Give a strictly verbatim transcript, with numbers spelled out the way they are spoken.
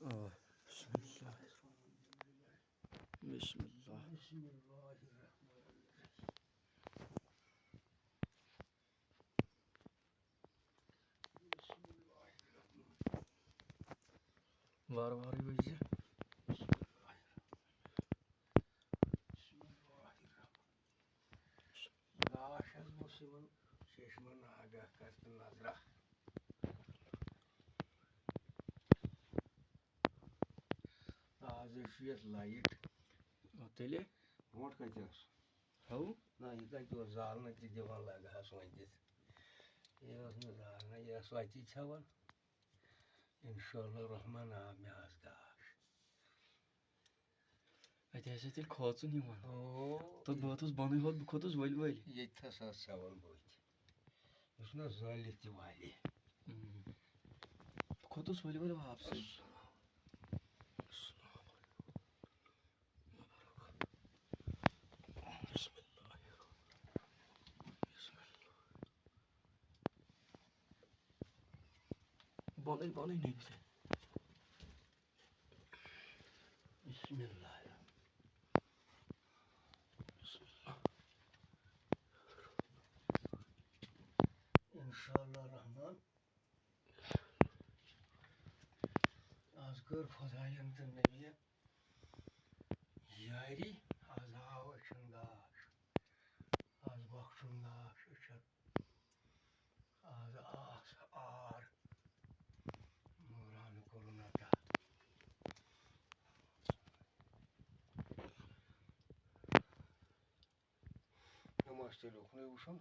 آ، بسم اللہ۔ بسم اللہ۔ بسم اللہ الرحمن الرحیم۔ بسم اللہ الرحمن الرحیم۔ وارٕ وارٕ ؤسۍ زِ۔ بسم اللہ الرحمن الرحیم۔ بسم اللہ الرحمن الرحیم۔ گاش حظ گوٚژھ یِمن چشمن آگاہ کرتہٕ نظرہ۔ آز حظ چھُ یتھ لایٹ۔ آ، تیٚلہِ؟ برونٛٹھ کتہِ ٲس؟ ہو؟ نہ، یہِ کتہِ اوس زالنہٕ تہِ دِوان لگہٕ ہس وۄنۍ دِتھ۔ یہِ ٲس نہٕ زالنہٕ، یہِ ٲس وتی ژھٮ۪وان۔ انشاءاللہ الرحمن آو مےٚ آز گاش۔ اَتہِ آسہِ تیٚلہِ کھوژُن یِوان۔ او۔ تہٕ بہٕ ووتُس بۄنٕے ہوت، بہٕ کھوٚتُس ؤلۍ ؤلۍ۔ ییٚتہِ تھَس آس ژھٮ۪وان بٕتھِ۔ یہِ چھُنہ زٲلِتھ تہِ والی۔ اۭں۔ بہٕ کھوٚتُس ؤلۍ ؤلۍ واپسٕے۔ بسم اللہ۔ بسم اللہ۔ بۄنٕے، بۄنٕے نیٖرِو تُہۍ۔ بسم اللہ۔ بسم اللہ۔ انشاءاللہ الرحمن۔ آز کٔر خۄدایَن تہٕ نبیَن یٲری، آز آو أچھَن گاش، آز بۄکھٕ چھُم گاش أچھَن۔ آز آس آر موران کوٚرُن عطا۔ نماز تیٚلہِ اُکنُے وٕچھُن۔